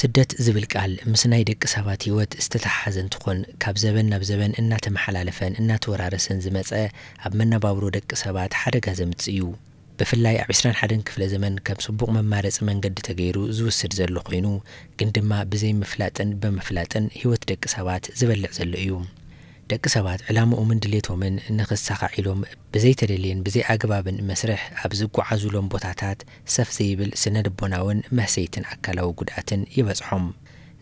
ስደት ዝብል ቃል ምስ ናይ ደቂ ሰባት ህይወት ዝተተሓሓዘ እንትኾን፣ ካብ ዘበን ናብ ዘበን እናተመሓላለፈን እናተወራረሰን ዝመጸ፣ ኣብ መነባብሮ ደቂ ሰባት ሓደጋ ዘምጽእ እዩ። ብፍላይ ኣብ ዕስራን ሓደን ክፍለ ዘመን ከም ጽቡቕ መማረጺ መንገዲ ተገይሩ ዝውሰድ ዘሎ ኮይኑ፣ ግን ድማ ብዘይምፍላጥን ብምፍላጥን ህይወት ደቂ ሰባት ዝበልዕ ዘሎ እዩ። ደቂ ሰባት ዕላምኦምን ድሌቶምን ንኽሳኻዕ ኢሎም ብዘይተደልየን ብዘይ ኣግባብን መስርሕ ኣብ ዝጓዓዙሎም ቦታታት ሰፍ ዘይብል ስነ ልቦናውን መህሰይትን ኣካላዊ ጉድኣትን ይበጽሖም።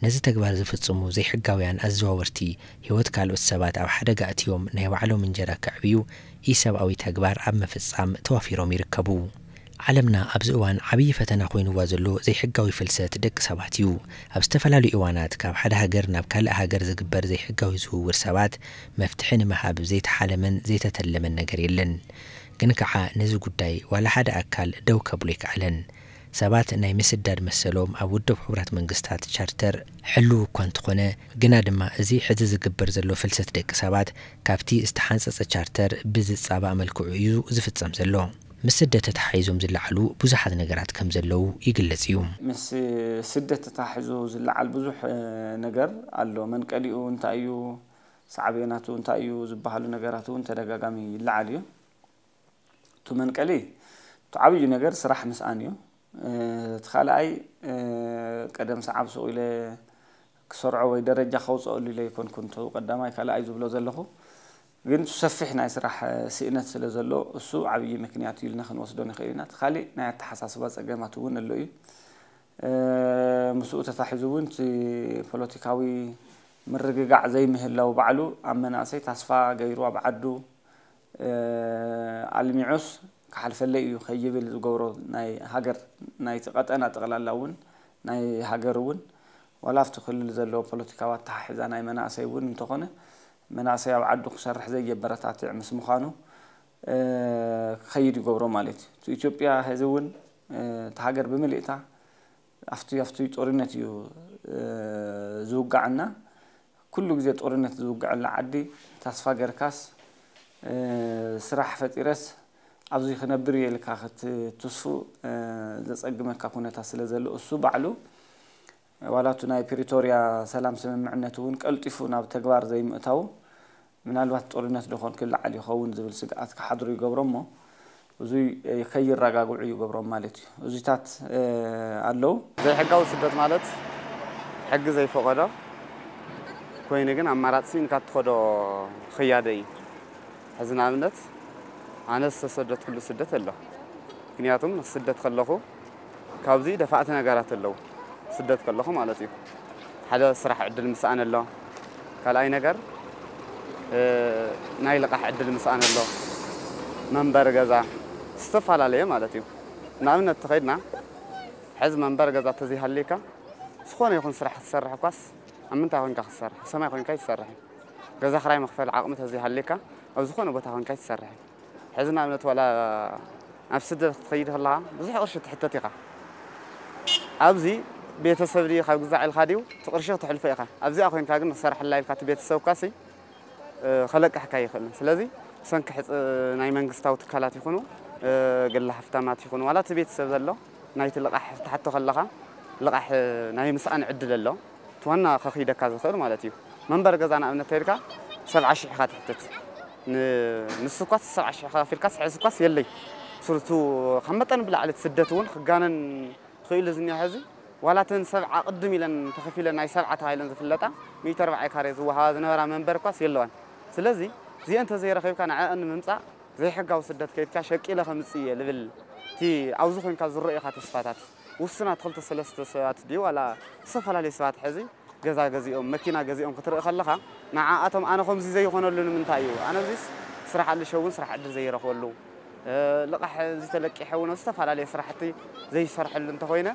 ነዚ ተግባር ዝፍጽሙ ዘይሕጋውያን ኣዘዋወርቲ ህይወት ካልኦት ሰባት ኣብ ሓደጋ ኣእትዮም ናይ ባዕሎም እንጀራ ከዕብዩ ኢሰብኣዊ ተግባር ኣብ ምፍጻም ተዋፊሮም ይርከቡ። ዓለምና ኣብዚ እዋን ዓብዪ ፈተና ኮይንዋ ዘሎ ዘይሕጋዊ ፍልሰት ደቂ ሰባት እዩ። ኣብ ዝተፈላለዩ እዋናት ካብ ሓደ ሃገር ናብ ካልእ ሃገር ዝግበር ዘይሕጋዊ ዝውውር ሰባት መፍትሒ ንምሃብ ዘይተሓለመን ዘይተተለመን ነገር የለን። ግን ከዓ ነዚ ጉዳይ ዋላ ሓደ ኣካል ደው ከብሎ ኣይከኣለን። ሰባት ናይ ምስዳድ መሰሎም ኣብ ውድብ ሕቡራት መንግስታት ቻርተር ሕልው እኳ እንተኾነ፣ ግና ድማ እዚ ሕዚ ዝግበር ዘሎ ፍልሰት ደቂ ሰባት ካብቲ ዝተሓንጸጸ ቻርተር ብዝጻባእ መልክዑ እዩ ዝፍጸም ዘሎ። ምስ ስደት ተተሓሒዞም ዝለዓሉ ብዙሓት ነገራት ከም ዘለዉ ይግለጽ እዩ። ምስ ስደት ተተሓሒዙ ዝለዓል ብዙሕ፣ እ፣ ነገር ኣሎ። መንቀሊኡ እንታይ እዩ? ሳዕቤናቱ እንታይ እዩ? ዝበሃሉ ነገራት እውን ተደጋጋሚ ይለዓል እዩ። እቲ መንቀሊ፣ እቲ ዓብዩ ነገር ስራሕ ምስኣን እዩ። እ፣ እቲ ካልኣይ፣ እ፣ ቀደም ሰዓብ ሱቕ ኢለ ክሰርዖ ወይ ደረጃ ከውፅኦሉ ኢለ ኣይኮንኩን፣ እቲ ቀዳማይ ካልኣይ ዝብሎ ዘለኹ። ግን እቲ ሰፊሕ ናይ ስራሕ፣ እ፣ ስእነት ስለ ዘሎ፣ እሱ ዓብዪ ምክንያት እዩ ኢልና ክንወስዶ ንኽእል ኢና። እቲ ካሊእ ናይ ኣተሓሳስባ ፀገማት እውን ኣሎ እዩ። እ፣ ምስኡ ተታሒዙ እውን እቲ ፖለቲካዊ ምርግጋዕ ዘይምህላው ባዕሉ ኣብ መናእሰይ ተስፋ ገይሩ ኣብ ዓዱ፣ እ፣ ኣልሚዑስ ክሓልፈለይ እዩ ከይብል ዝገብሮ ናይ ሃገር፣ ናይቲ ቀጠና ጠቕላላ እውን፣ ናይ ሃገር እውን፣ ዋላ ኣብቲ ክልል ዘለዎ ፖለቲካዊ ኣተሓሒዛ ናይ መናእሰይ እውን እንተኾነ፣ መናእሰይ ኣብ ዓዱ ክሰርሕ ዘየበረታትዕ ምስ ምዃኑ፣ እ፣ ክኸይድ ይገብሮ ማለት እዩ። እቲ ኢትዮጵያ ሕዚ እውን፣ እ፣ እቲ ሃገር ብምልእታ ኣብቲ፣ ኣብቲ ጦርነት እዩ፣ እ፣ ዝውጋዕና። ኩሉ ግዜ ጦርነት ዝውግዐላ ዓዲ ተስፋ ገርካስ፣ እ፣ ስራሕ ፈጢረስ ኣብዚ ክነብር እየ ኢልካ ክትትስፉ፣ እ፣ ዘጸግመካ ኩነታት ስለ ዘሎ፣ እሱ ባዕሉ ዋላ እቲ ናይ ፕሪቶርያ ሰላም ስምምዕነት እውን ቀልጢፉ ናብ ተግባር ዘይምእታዉ፣ ምናልባት ጦርነት ዶ ኾን ክለዓል ይኸውን ዝብል ስግኣት ክሓድሩ ይገብሮ እሞ፣ እዙይ ከይረጋግዑ ይገብሮም ማለት እዩ። እዙይታት፣ እ፣ ኣለዉ። ዘይሕጋዊ ስደት ማለት ሕጊ ዘይፈቐዶ ኮይኑ ግን ኣማራፂ ስኢንካ እትኸዶ ኽያደ እዩ። ሕዚ ንኣብነት ኣነ ዝተሰደድኩሉ ስደት ኣሎ። ምክንያቱም ክስደት ከለኹ ካብዚ ደፋእቲ ነገራት ኣለዉ። ስደት ከለኹ ማለት እዩ። ሓደ ስራሕ ዕድል ምስኣን ኣሎ። ካልኣይ ነገር፣ እ፣ ናይ ልቓሕ ዕድል ምስኣን ኣሎ። መንበሪ ገዛ ዝተፈላለየ ማለት እዩ። ንኣብነት ተኸይድና ሕዚ መንበሪ ገዛ ተዘይሃልየካ ዝኾነ ይኹን ስራሕ ክትሰርሕ እኳስ ኣብ ምንታይ ኮይንካ ክትሰርሕ? ኣብ ሰማይ ኮይንካ ኣይትሰርሕን። ገዛ ክራይ መኽፈሊ ዓቕሚ ተዘይሃልየካ ኣብ ዝኾነ ቦታ ኮይንካ ኣይትሰርሕን። ሕዚ ንኣብነት ዋላ ናብ ስደት ክትኸይድ ከለኻ ብዙሕ ቅርሺ ትሕተት ኢኻ። ኣብዚ ቤተሰብ ድዩ ካብ ግዛዕ ኢልካ ድዩ እቲ ቅርሺ ክትሕልፎ ኢኻ። ኣብዚኣ ኮይንካ ግን ክሰርሐላ ኢልካ እቲ ቤተሰብካሲ፣ እ፣ ከለቅሕካ ይኽእልን። ስለዚ ብሰንኪ ሕጽ-፣ ናይ መንግስታዊ ትካላት ይኹኑ፣ እ፣ ግለ ሃፍታማት ይኹኑ ዋላ እቲ ቤተሰብ ዘሎ ናይቲ ልቓሕ ክትሓቶ ከለኻ ልቓሕ ናይ ምስኣን ዕድል ኣሎ። እቲ ዋና ከኺደካ ዝኽእል ማለት እዩ። መንበሪ ገዛ ንኣብነት ተይልካ ሰብዓ ሽሕ ኢኻ ትሕትት። ን-፣ ንሱ እኳስ ሰብዓ ሽሕ ከፊልካስ ሕዚ እኳስ የለይ። ስርቱ ካብ መጠን ብላዕሊ እቲ ስደት እውን ክጋነን ክኢሉ ዝኒሀ ሕዚ ዋላ እተን ሰብዓ ቅድም ኢለን ተኸፊለን ናይ ሰብዓ ተባሂለን ዝፍለጣ ሚእቲ ኣርባዓ ካሬ ዝወሃባ ዝነበራ መንበሪ እኳስ የለዋን። ስለዚ እዚአን እንተዘይረኺብካ ንዕአን ንምምጻእ ዘይሕጋዊ ስደት ከይድካ ሸቂለ ከምጽእ እየ ልብል እቲ ኣብዚ ኮይንካ ዝረእዩኻ ተስፋታት ውሱናት ክልተ ሰለስተ ሰባት ድዩ ዋላ ዝተፈላለዩ ሰባት ሕዚ ገዛ ገዚኦም መኪና ገዚኦም ክትርኢ ከለኻ ንዓኣቶም ኣነ ከምዚ ዘይኾነሉ ንምንታይ እዩ? ኣነ እዚስ ስራሕ ኣልሸ እውን ስራሕ ዕድል ዘይረኽበሉ፣ እ፣ ልቓሕ እዚ ተለቂሐ እውን ኣብ ዝተፈላለየ ስራሕቲ ዘይሰርሐሉ እንተኾይነ፣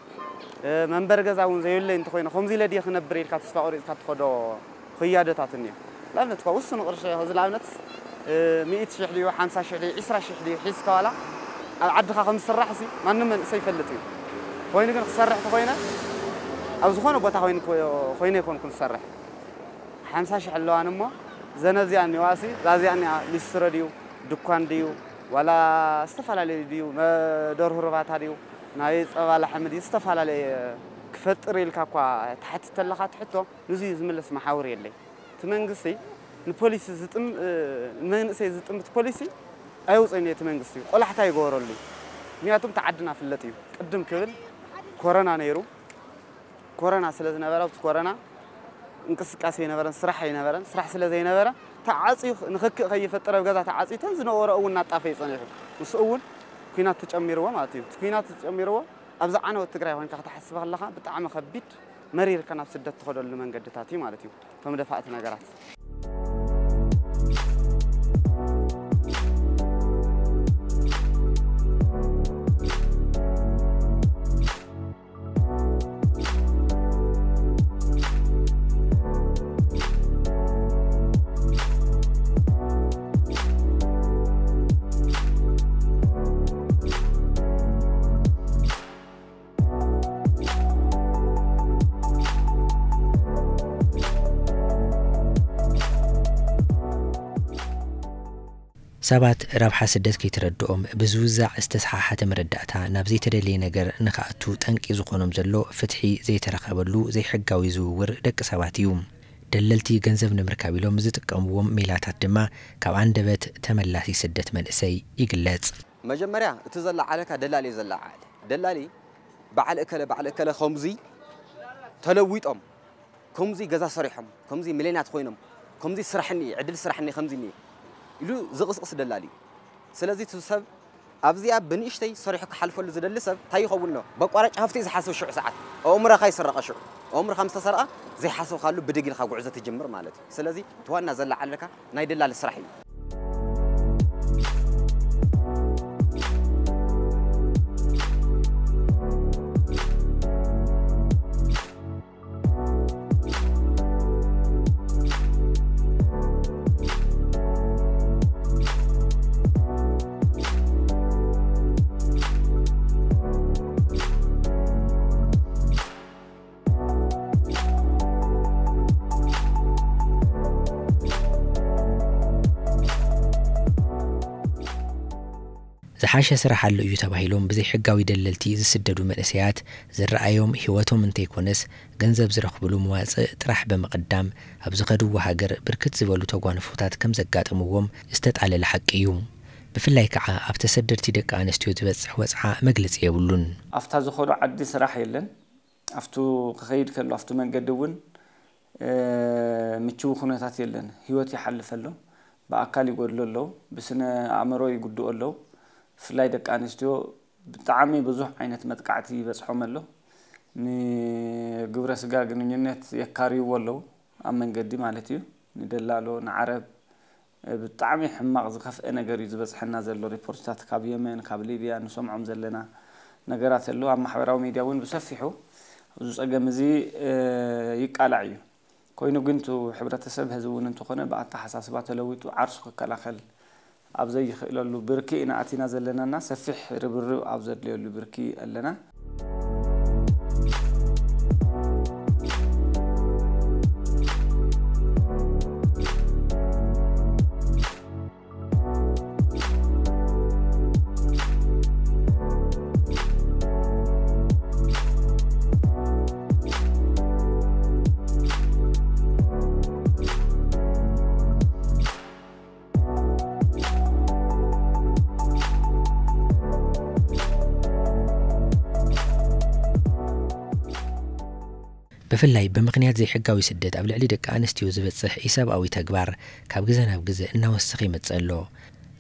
እ፣ መንበሪ ገዛ እውን ዘይብለይ እንተኾይነ ከምዚ ኢለ ድየ ክነብር ኢልካ ተስፋ ቆሪፅካ ትኸዶ ክያደታት እኒኦ። ንኣብነት እኳ ውሱን ቅርሺ፣ እዚ ንኣብነት፣ እ፣ ሚእቲ ሽሕ ድዩ፣ ሓምሳ ሽሕ ድዩ፣ ዒስራ ሽሕ ድዩ ሒዝካ ዋላ ኣብ ዓድኻ ከም ዝስራሕ ሲ ማንም መንእሰይ ይፈልጥ እዩ። ኮይኑ ግን ክሰርሕ ተኾይነ ኣብ ዝኾነ ቦታ ኮይኑ፣ ኮይነ ኣይኮንኩን ዝሰርሕ። ሓምሳ ሽሕ ኣለዋን እሞ ዘነ እዚኣ እኒዋ ሲ፣ እዛ እዚኣ እኒኣ ሊስትሮ ድዩ፣ ድኳን ድዩ፣ ዋላ ዝተፈላለዩ ድዩ፣ መ-፣ ደርሁ ርባታ ድዩ፣ ናይ ጸባ ላሕሚ ድዩ፣ ዝተፈላለየ ክፍ-፣ ፈጥር ኢልካ እኳ ትሓትት ተለኻ ትሕቶ፣ ንዙይ ዝምለስ መሓውር የለይ። እቲ መንግስቲ ንፖሊሲ ዝጥም-፣ እ፣ ንመንእሰይ ዝጥምት ፖሊሲ ኣየውፅእን እዩ። እቲ መንግስቲ ቆላሕታ ይገበረሉ እዩ። ምክንያቱም እቲ ዓድና ፍለጥ እዩ። ቅድም ክብል ኮረና ነይሩ። ኮረና ስለ ዝነበረ፣ ኣብቲ ኮረና እንቅስቃሴ ኣይነበረን፣ ስራሕ ኣይነበረን። ስራሕ ስለ ዘይነበረ፣ ተዓፅዩ ንኽክእ ከይፈጠረ ኣብ ገዛ ተዓፅዩ፣ እተን ዝነበሮ እውን እናጣፈ እዩ ፀኒሑ። ንሱ እውን ኲናት ተጨሚርዎ ማለት እዩ። እቲ ኲናት ተጨሚርዎ፣ ኣብዛ ዓነወት ትግራይ ኮይንካ ክትሓስብ ከለኻ፣ ብጣዕሚ ከቢድ፣ መሪርካ ናብ ስደት ትኸደሉ መንገድታት እዩ ማለት እዩ። እቶም ደፋእቲ ነገራት። ሰባት ረብሓ ስደት ከይተረድኦም ብዝውዛዕ ዝተሰሓሓተ መረዳእታ ናብ ዘይተደለየ ነገር ንኽኣቱ ጠንቂ ዝኾኖም ዘሎ ፍትሒ ዘይተረኸበሉ ዘይሕጋዊ ዝውውር ደቂ ሰባት እዩ። ደለልቲ ገንዘብ ንምርካብ ኢሎም ዝጥቀምዎም ሜላታት ድማ ካብ ኣንደበት ተመላሲ ስደት መንእሰይ ይግለጽ። መጀመርያ እቲ ዘለዓዕለካ ደላሊ እዩ ዘለዓዕል። ደላሊ በዓል እከለ በዓል እከለ ከምዚ ተለዊጦም፣ ከምዚ ገዛ ሰሪሖም፣ ከምዚ ሚልዮናት ኮይኖም፣ ከምዚ ስራሕ እኒኤ፣ ዕድል ስራሕ እኒኤ፣ ከምዚ እኒኤ ኢሉ ዝቕስቕስ ደላሊ እዩ። ስለዚ እቲ ሰብ ኣብዚኣ ብንእሽተይ ሰሪሑ ክሓልፈሉ ዝደሊ ሰብ እንታይ ይኸውን ኣሎ? በቋራጭ ሃፍቲ እዩ ዝሓስብ ሽዑ ሰዓት። ኣእምሮኻ ይስረቐ ሽዑ። ኣእምሮኻ ምስ ተሰርቐ ዘይሓሰብካሉ ብድግ ኢልካ ጉዕዞ ትጅምር ማለት እዩ። ስለዚ እቲ ዋና ዘለዓዕለካ ናይ ደላሊ ስራሕ እዩ። ዝሓሸ ስራሕ ኣሎ እዩ ተባሂሎም ብዘይሕጋዊ ደለልቲ ዝስደዱ መንእሰያት ዝረኣዮም ህይወቶም እንተይኮነስ ገንዘብ ዝረኽብሉ መዋፅእ ጥራሕ ብምቕዳም ኣብ ዝኸድዎ ሃገር ብርክት ዝበሉ ተጓንፎታት ከም ዘጋጠምዎም ዝተጣለለ ሓቂ እዩ። ብፍላይ ከዓ ኣብ ተሰደድቲ ደቂ ኣንስትዮ ዝበፅሕ ወፅዓ መግለፂ የብሉን። ኣብታ ዝኸዶ ዓዲ ስራሕ የለን። ኣብቱ ክኸይድ ከሎ ኣብቱ መንገዲ እውን፣ እ፣ ምችው ኩነታት የለን። ህይወት ይሓልፍ ኣሎ፣ ብኣካል ይጎድሉ ኣለዉ፣ ብስነ ኣእምሮ ይጉድኡ ኣለዉ። ብፍላይ ደቂ ኣንስትዮ ብጣዕሚ ብዙሕ ዓይነት መጥቃዕቲ ይበጽሖም ኣሎ። ንግብረ ስጋ ግንኙነት የካርይዎ ኣለዉ፣ ኣብ መንገዲ ማለት እዩ። ንደላሎ፣ ንዓረብ፣ ብጣዕሚ ሕማቕ ዝኸፍአ ነገር እዩ ዝበጽሐና ዘሎ። ሪፖርትታት ካብ የመን፣ ካብ ሊብያ ንሰምዖም ዘለና ነገራት ኣለዉ። ኣብ ማሕበራዊ ሚድያ እውን ብሰፊሑ ኣብዚ ጸገም እዚ፣ እ፣ ይቃላዕ እዩ። ኮይኑ ግን፣ እቲ ሕብረተሰብ፣ ህዝቢ እውን እንተኾነ ብኣተሓሳስባ ተለዊጡ ዓርሱ ክከላኸል ኣብ ዘይኽእለሉ ብርኪ ኢና ኣቲና ዘለናና፣ ሰፊሕ ርብርብ ኣብ ዘድልየሉ ብርኪ ኣለና። ብፍላይ ብምኽንያት ዘይሕጋዊ ስደት ኣብ ልዕሊ ደቂ ኣንስትዮ ዝበጽሕ ኢሰብኣዊ ተግባር ካብ ግዘ ናብ ግዘ እናወሰኸ ይመጽእ ኣሎ።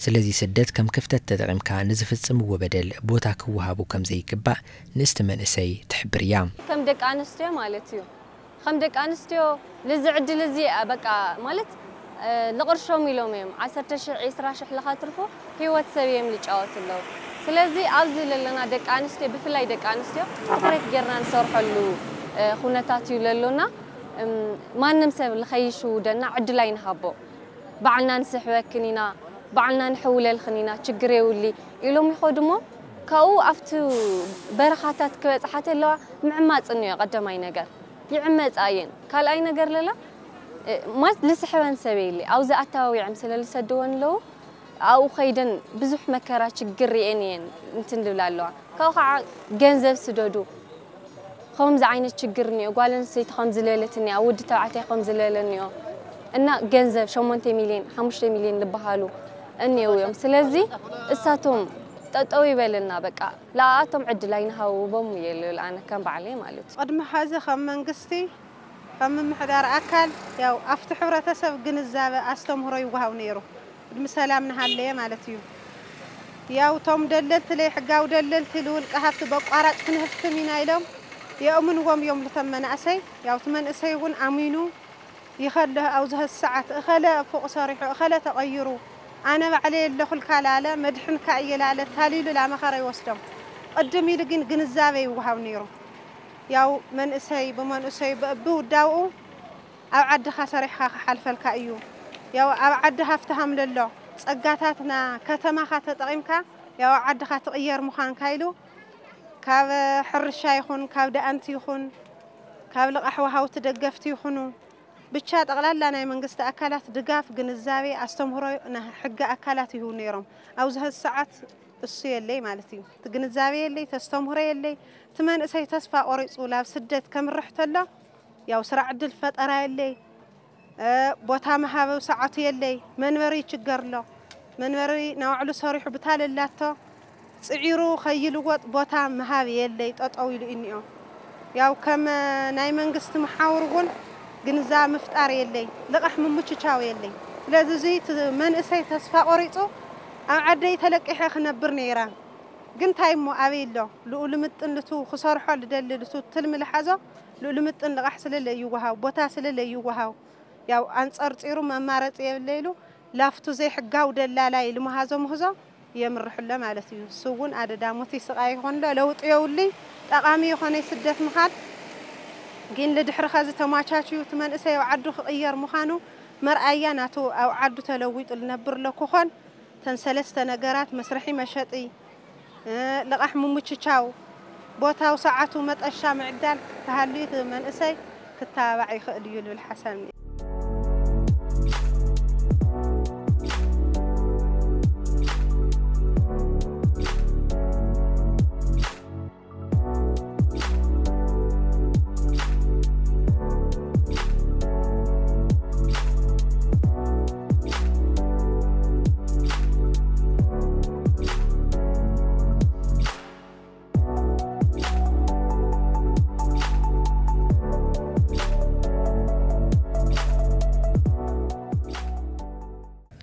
ስለዚ ስደት ከም ክፍተት ተጠቒምካ ንዝፍጽምዎ በደል ቦታ ክወሃቡ ከም ዘይግባእ ንእስቲ መንእሰይ ትሕብር እያ። ከም ደቂ ኣንስትዮ ማለት እዩ። ከም ደቂ ኣንስትዮ ነዚ ዕድል እዚ፣ በቃ፣ ማለት፣ እ፣ ንቕርሾም ኢሎም እዮም ዓሰርተ ሽሕ፣ ዒስራ ሽሕ ለኻትርፉ ህይወት ሰብ እዮም ዝጫወቱ ኣለዉ። ስለዚ ኣብዚ ዘለና ደቂ ኣንስትዮ፣ ብፍላይ ደቂ ኣንስትዮ ትኹረት ጌርና ንሰርሐሉ፣ እ፣ ኩነታት እዩ ለሎና። እም፣ ማንም ሰብ ንኸይሽውደና ዕድል ኣይንሃቦ። ባዕልና ንስሕበክን ኢና፣ ባዕልና ንሕውለልክን ኢና፣ ችግር የውሊ ኢሎም ይኸዱ እሞ፣ ካብኡ ኣብቲ በረኻታት ክበጽሓ ተለዋ ምዕማጽ እኒኦ ቀዳማይ ነገር። ይዕመጻ እየን። ካልኣይ ነገር ለላ፣ እ፣ ማለት ልስሕበን ሰብ የለ። ኣብዚ ኣተባቢዖም ስለ ልሰድወን ኣለዉ፣ ኣብኡ ኸይደን ብዙሕ መከራ ችግር ርእየን እየን እንትን ልብላ ኣለዋ። ካብኡ ኸዓ ገንዘብ ስደዱ፣ ከምዚ ዓይነት ችግር እኒኦ፣ ጓል ኣንስተይቲ ከምዚ ዝበለት እኒኣ፣ ወዲ ተባዕታይ ከምዚ ዝበለ እኒኦ እና ገንዘብ ሸሞንተ ሚልዮን ሓሙሽተ ሚልዮን ዝበሃሉ እኒአው እዮም። ስለዚ እሳቶም ጠጠው ይበልና በቃ፣ ለኣቶም ዕድል ኣይንሃውቦም እየ ልብል ኣነ ከም ባዕለይ ማለት እዩ። ቅድሚ ሐዚ ከም መንግስቲ ከም ምምሕዳር ኣካል ያው ኣብቲ ሕብረተሰብ ግንዛበ ኣስተምህሮ ይወሃብ ነይሩ። ቅድሚ ሰላም ንሃለየ ማለት እዩ። ያው እቶም ደለልቲ ለይሕጋዊ ደለልቲ ልውልቀ ሃብቲ በቋራጭ ክንህፍትም ኢና ኢሎም የእምንዎም እዮም ልቶም መናእሰይ። ያው እቲ መንእሰይ እውን ኣሚኑ ይኸልህ ኣብዚ ሀዚ ሰዓት እኸለ ፎቕ ሰሪሑ እኸለ ተቐይሩ ኣነ ባዕለይ ኣለኹልካ ላለ መድሕንካ እየ ላለ ታሊሉ ላመኸረ ይወስዶም። ቅድም ኢሉ ግን ግንዛበ ይወሃብ ነይሩ። ያው መንእሰይ ብመንእሰይ ብእቢ ውዳውኡ ኣብ ዓድኻ ሰሪሕኻ ክሓልፈልካ እዩ። ያው ኣብ ዓዲ ሃፍቲ ሃምለሎ ጸጋታትና ከተማኻ ተጠቒምካ ያው ኣብ ዓድኻ ትቕየር ምዃንካ ኢሉ ካብ ሕርሻ ይኹን ካብ ደኣንቲ ይኹን ካብ ልቓሕ ወሃውቲ ደገፍቲ ይኹኑ ብቻ ጠቕላላ ናይ መንግስቲ ኣካላት ድጋፍ ግንዛቤ ኣስተምህሮ ናይ ሕጊ ኣካላት ይህቡ ነይሮም። ኣብዚ ሀዚ ሰዓት እሱ የለይ ማለት እዩ። እቲ ግንዛቤ የለይ፣ ተስተምህሮ የለይ። እቲ መንእሰይ ተስፋ ቆሪፁ ላብ ስደት ከምርሕ ተሎ ያው ስራሕ ዕድል ፈጠራ የለይ፣ ቦታ ምሃብ ሰዓቱ የለይ፣ መንበሪ ይችገር ኣሎ። መንበሪ ናባዕሉ ሰሪሑ ብታ ለላቶ ፅዒሩ ከይልወጥ ቦታ ምሃብ የለይ፣ ጠጠው ኢሉ እኒኦ። ያው ከም ናይ መንግስቲ መሓውር እውን ግንዛ ምፍጣር የለይ፣ ልቓሕ ምምችቻው የለይ። ስለዚ እዚ እቲ መንእሰይ ተስፋ ቆሪፁ ኣብ ዓደይ ተለቂሐ ክነብር ነይራ ግን እንታይ እሞ ኣበይ ኣሎ ልኡ ልምጥን ልቱ ክሰርሖ ልደሊ ልቱ ትልሚ ልሓዞ ልኡ ልምጥን ልቓሕ ስለለ ይወሃው ቦታ ስለለ ይወሃው ያው ኣንጸርጺሩ መማረጺ የብለይሉ ላፍቱ ዘይሕጋው ደላላይ ልምሃዞ ምህዞ የምርሕሎ ማለት እዩ። እሱ እውን ኣደዳሞት ይስቓ ይኾንሎ ለውጢ የውልይ ጠቓሚ የኾነ ስደት ምኻድ ግን ልድሕሪ ኸዚ ተማቻችዩ እቲ መንእሰይ ኣብ ዓዱ ክቕየር ምዃኑ መርኣያ ናቱ ኣብ ዓዱ ተለዊጡ ልነብር ኣሎ ክኾን ተን ሰለስተ ነገራት መስርሒ መሸጢ ልቓሕ ምምችቻው ቦታው ሰዓቱ መጠሻ ምዕዳል ተሃልዩ እቲ መንእሰይ ክተባባዕ ይኽእል እዩ ልብል ሓሳብ እኒኤ።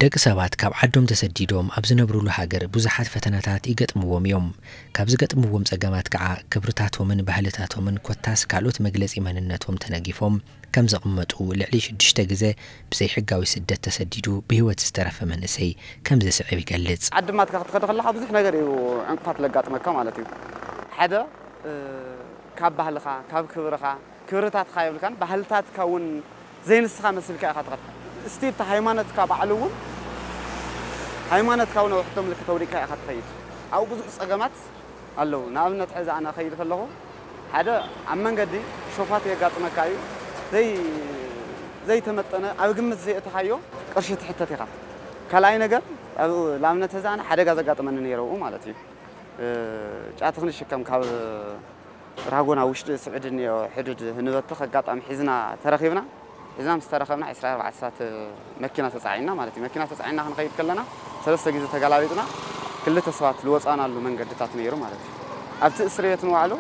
ደቂ ሰባት ካብ ዓዶም ተሰዲዶም ኣብ ዝነብሩሉ ሃገር ብዙሓት ፈተናታት ይገጥምዎም እዮም። ካብ ዝገጥምዎም ጸገማት ከዓ ክብርታቶምን ባህልታቶምን ኮታስ ካልኦት መግለጺ መንነቶም ተነጊፎም ከም ዘቕመጡ ልዕሊ ሽዱሽተ ግዜ ብዘይሕጋዊ ስደት ተሰዲዱ ብህይወት ዝተረፈ መንእሰይ ከም ዝስዕብ ይገልጽ። ዓዲ ማትካ ክትኸደ ከለኻ ብዙሕ ነገር እዩ ዕንቅፋት ለጋጥመካ ማለት እዩ። ሓደ ካብ ባህልኻ ካብ ክብርኻ ክብርታትካ የብልካን ባህልታትካ እውን ዘይንስኻ መሲልካ ኢኻ ትኸድ እስቲ እቲ ሃይማኖትካ ባዕሉ እውን ሃይማኖትካ እውን ኣውሕቶም ልክ ተውዲቅካ ኢኻ ትኸይድ ኣብኡ ብዙሕ ፀገማት ኣለዉ ንኣብነት ሕዚ ኣነ ኸይድ ከለኹ ሓደ ኣብ መንገዲ ሾፋት የጋጥመካ እዩ ዘይተመጠነ ኣብ ግምት ዘየእተኻዮ ቅርሺ ትሕተት ኢኻ ካልኣይ ነገር ንኣብነት ሕዚ ኣነ ሓደጋ ዘጋጥመኒ ነይረኡ ማለት እዩ ጫት ክንሽከም ካብ ራጎና ውሽጢ ስዑዲ እኒኦ ሕዱድ ንበትኽ ኣጋጣሚ ሒዝና ተረኺብና ሒዝና ምስ ተረኸብና ዕስራ ኣርባዕተ ሰባት መኪና ተፃዒና ማለት እዩ መኪና ተፃዒና ክንኸይድ ከለና ሰለስተ ግዜ ተገላቢጥና ክልተ ሰባት ዝወፃናሉ መንገድታት ነይሩ ማለት እዩ ኣብቲ እስር ቤት ንባዕሉ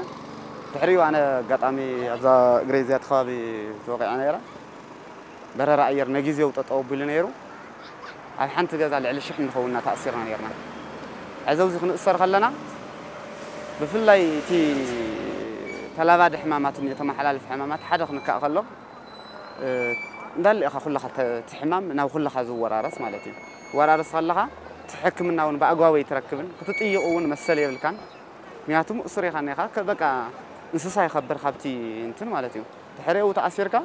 ድሕሪኡ ኣነ ኣጋጣሚ ኣብዛ እግረይ እዚኣ ከባቢ ተወቂዐ ነይረ በረራ ኣየር ነጊዜው ጠጠው ኣቢሉ ነይሩ ኣብ ሓንቲ ገዛ ልዕሊ ሽሕ ንኸውንና ተኣሲርና ነይርና ሕዚ ኣብዚ ክንእሰር ከለና ብፍላይ እቲ ተላባዲ ሕማማት እኒኦ ተመሓላልፊ ሕማማት ሓደ ክንካእ ከሎ እንዳለ ኢኻ ኩለኻ እቲ ሕማም ናብ ኩለኻ ዝወራረስ ማለት እዩ ትወራረስ ከለኻ እቲ ሕክምና እውን ብኣግባቡ ኣይትረክብን ክትጥይቕ እውን መሰል የብልካን ምክንያቱ ምእሱር ኢኻ ኒኻ በቃ እንስሳ ይኸብር ካብቲ እንትን ማለት እዩ ድሕሪኡ ተኣሲርካ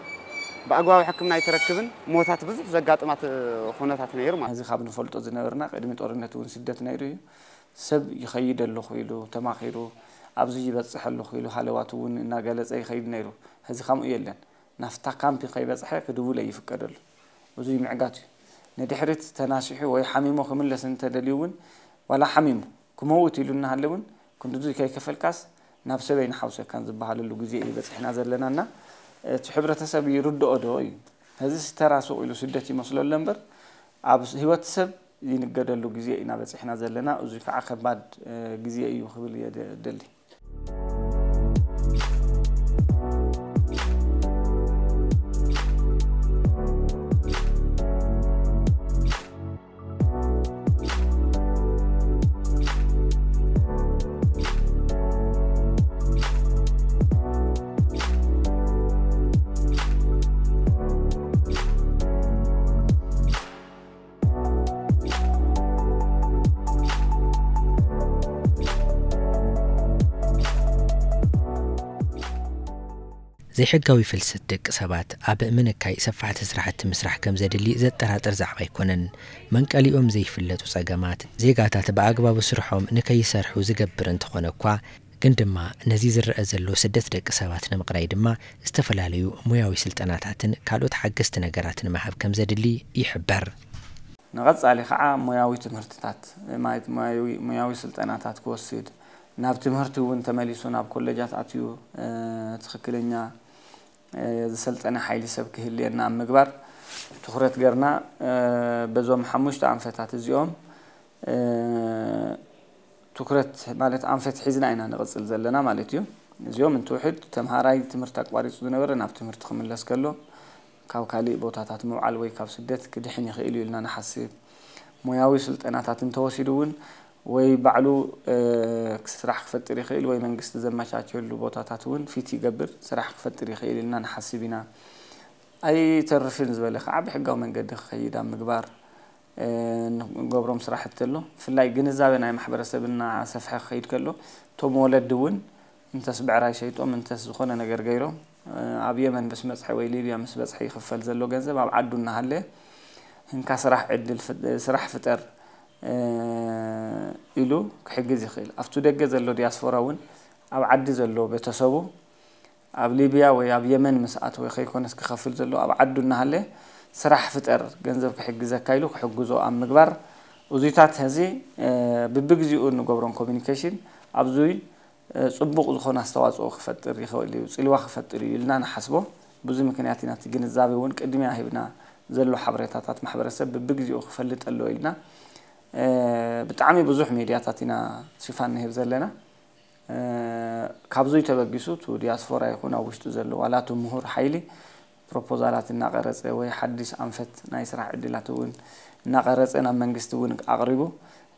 ብኣግባቡ ሕክምና ኣይትረክብን ሞታት ብዙሕ ዘጋጥማት ኩነታት ነይሩ ማለት እዚ ካብ ንፈልጦ ዝነበርና ቅድሚ ጦርነት እውን ስደት ነይሩ እዩ ሰብ ይኸይድ ኣለኹ ኢሉ ተማኺሩ ኣብዚ ይበፅሕ ኣለኹ ኢሉ ሃለዋት እውን እናገለፀ ይኸይድ ነይሩ ሕዚ ከምኡ የለን ናፍታ ካምፕ ከይበፅሐ ክድውል ኣይፍቀደሉ እዙይ ምዕጋት እዩ ንድሕሪት ተናሲሑ ወይ ሓሚሞ ክምለስ እንተደልዩ እውን ዋላ ሓሚሙ ክመውት ኢሉ እናሃለ እውን ክንድዙይ ከይከፈልካስ ናብ ሰብ ኣይንሓውሰካን ዝበሃለሉ ግዜ እዩ በፂሕና ዘለና። እና እቲ ሕብረተሰብ ይርድኦ ዶ እዩ? ሕዚ ተራ ሱቕ ኢሉ ስደት ይመስሎ ኣሎ እምበር፣ ኣብ ህይወት ሰብ ይንገደሉ ግዜ ኢና በፂሕና ዘለና። እዚ ከዓ ከባድ ግዜ እዩ ክብል እየ ደሊ። ዘይሕጋዊ ፍልሰት ደቂ ሰባት ኣብ ምንካይ ሰፋሕቲ ስራሕቲ ምስራሕ ከም ዘድሊ ዘጠራጥር ዛዕባ ኣይኮነን። መንቀሊኦም ዘይፍለጡ ጸገማት፣ ዜጋታት ብኣግባቡ ስርሖም ንከይሰርሑ ዝገብር እንተኾነ እኳ፣ ግን ድማ ነዚ ዝረአ ዘሎ ስደት ደቂ ሰባት ንምቕራይ ድማ ዝተፈላለዩ ሞያዊ ስልጠናታትን ካልኦት ሓገዝቲ ነገራትን ምሃብ ከም ዘድሊ ይሕበር። ንቐጻሊ ከዓ ሞያዊ ትምህርትታት ማለት ሞያዊ ስልጠናታት ክወስድ፣ ናብ ትምህርቲ እውን ተመሊሱ ናብ ኮለጃት ኣትዩ ትክክለኛ ዝሰልጠነ ሓይሊ ሰብ ክህልየና ኣብ ምግባር ትኩረት ገርና፣ በዞም ሓሙሽተ ኣንፈታት እዚኦም ትኩረት ማለት ኣንፈት ሒዝና ኢና ንቕጽል ዘለና ማለት እዩ። እዚኦም እንትውሕድ ተምሃራይ ትምህርቲ ኣቋሪጹ ዝነበረ ናብ ትምህርቲ ክምለስ ከሎ፣ ካብ ካልእ ቦታታት ምውዓል ወይ ካብ ስደት ክድሕን ይኽእል እዩ ኢልና ንሓስብ። ሞያዊ ስልጠናታት እንተወሲዱ እውን ወይ ባዕሉ ስራሕ ክፈጥር ይኽእል ወይ መንግስቲ ዘመቻቸሉ ቦታታት እውን ፊት ይገብር ስራሕ ክፈጥር ይኽእል ኢልና ንሓስብ ኢና። ኣይተርፍን ዝበለ ከዓ ብሕጋዊ መንገዲ ክኸይድ ኣብ ምግባር ንገብሮም ስራሕቲ ኣሎ። ብፍላይ ግንዛበ ናይ ማሕበረሰብ እናሰፍሐ ክኸይድ ከሎ፣ እቶም ወለዲ እውን እንተስ ብዕራይ ሸይጦም እንተስ ዝኾነ ነገር ገይሮም ኣብ የመን ምስ በፅሐ ወይ ሊብያ ምስ በፅሐ ይኽፈል ዘሎ ገንዘብ ኣብ ዓዱ እናሃለ፣ እንካ ስራሕ ዕድል ስራሕ ፍጠር ኢሉ ክሕግዝ ይኽእል። ኣብቱ ደገ ዘሎ ዲያስፖራ እውን ኣብ ዓዲ ዘሎ ቤተሰቡ ኣብ ሊብያ ወይ ኣብ የመን ምስ ኣተወ ከይኮነስ ክኸፍል ዘሎ ኣብ ዓዱ እናሃለ ስራሕ ፍጠር ገንዘብ ክሕግዘካ ኢሉ ክሕግዞ ኣብ ምግባር፣ እዙይታት ሕዚ ብብግዚኡ እንገብሮን ኮሚኒኬሽን ኣብዙይ ፅቡቕ ዝኾነ ኣስተዋፅኦ ክፈጥር ይኽእል እዩ፣ ፅልዋ ክፈጥር እዩ ኢልና ንሓስቦ። ብዙ ምክንያት ኢና እቲ ግንዛቤ እውን ቅድሚያ ሂብና ዘሎ ሓበሬታታት ማሕበረሰብ ብብግዚኡ ክፈልጥ ኣለዎ ኢልና ብጣዕሚ ብዙሕ ሜድያታት ኢና ሽፋን ንህብ ዘለና። ካብዙይ ተበጊሱ እቲ ዲያስፖራ ይኹን ኣብ ውሽጡ ዘሎ ዋላ እቲ ምሁር ሓይሊ ፕሮፖዛላት እናቐረፀ ወይ ሓዲስ ኣንፈት ናይ ስራሕ ዕድላት እውን እናቐረፀ ናብ መንግስቲ እውን ኣቕሪቡ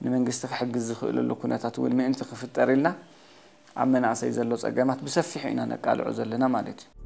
ንመንግስቲ ክሕግዝ ዝኽእለሉ ኩነታት እውን ምእንቲ ክፍጠር ኢልና ኣብ መናእሰይ ዘሎ ፀገማት ብሰፊሑ ኢና ነቃልዖ ዘለና ማለት እዩ።